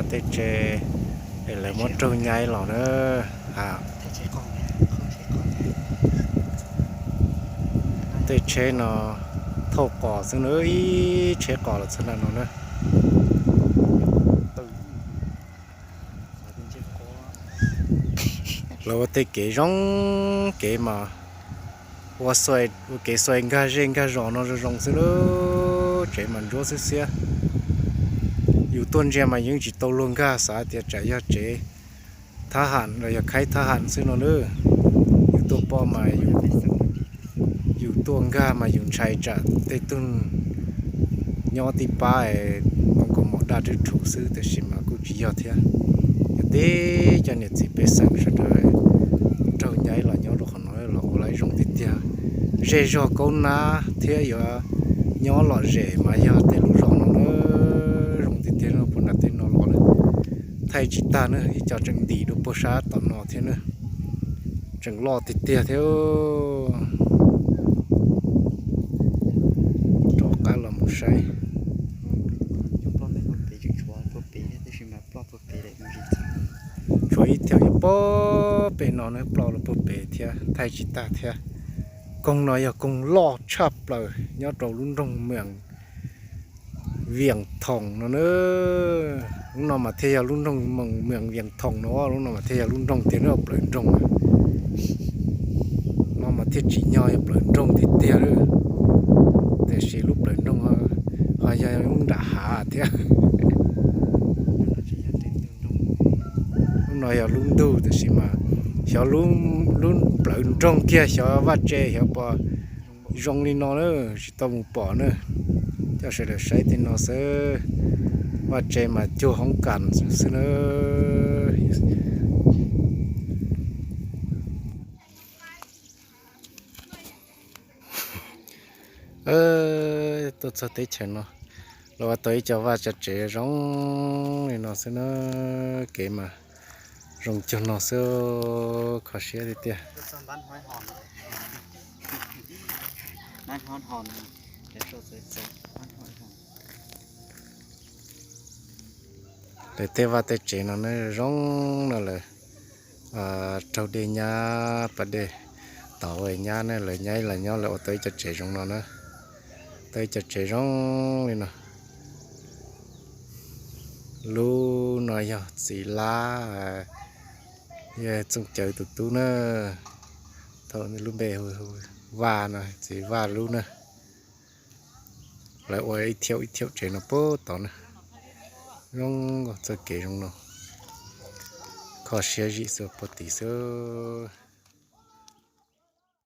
Tej tsev es lawv muab raug nyaib los na. Tej tsheb no thauj qos xwb na, ib tsheb qos los txog nram no na. Lawv ua tej kev zoo, kev mas ua kev xuais nkag zej nkag zos no zoo zoo xwb na. Tsev mas ntsuab xwb xiab. Yus tuaj ntsia mas yeej tsis tau luag nkag, xav tias tsam yog tsev thab ham los yog khaib thab ham xwb no na. Yus tuaj pom mas yus tuaj nkag mas yus ntshai tsam tej tug nyob tib pab es ua kaus mom daj rwb rhuv xwb, tiam sis mas kuj tsis yog thiab. Yog tib cov niam txiv pej xeem sawv daws raug nyaib los nyob rau qhov no los ua lawv zoo tiag tiag. Zej zog kaub nab thiab yuav nyob lom zem mas yog tej lub zos no na. Zoo tiag tiag, puag nram tej no los lawm thaij tsis tag na, ib co tseem ntim dua puag sab tom no thiab na. Tseem loj tiag tiag thiab. Rov qab los mus saib. Tshuav ib thiaum yog puag pem no na, ploj los puag pem thiab, thaij tsis tag thiab. Koog no yog koog loj tshaj plaws nyob rau lub nroog Mees Vias Thoos no na. Lub no mas thiaj yog lub nroog Mees Vias Thoos no, lub no mas thiaj yog lub nroog tiag na, plawv nroog no mas thiaj tsim nyog yog plawv nroog tiag tiag. Tiam sis lub plawv nroog ho yog lub nram hav thiab. Lub no yog lub ntug, tiam sis mas xyov lub plawv nroog kiag xyov vaj tse xyov puas zoo li no na, tsis tau mus pom na. Coj sawv daws saib tej no xwb, vaj tse mas cuag hoob kas xwb na. Tuaj txog teb chaws no, los ua tau ib co vaj co tsev zoo li no xwb na. Kev mas zoo cuag no xwb, kho siab tiag tiag. Lawv tej vaj tej tsev no ne zoo no lawm, raug dej nyab pas dej tauv nyab ne, lawv nyaib los nyob lawv ua tau ib co tsev zoo no na. Tau ib co tsev zoo li no. Lub no yog txiv lab, yog Txooj Cawv tus tub na. Thaum lub npe hu Vaj no, txiv Vaj lub na. Lawv ua ib thiaum ib thiaum tsev no puag tod na. Zoo nkauj txoj kev zoo no. Kho siab zim xwb puag tid xwb.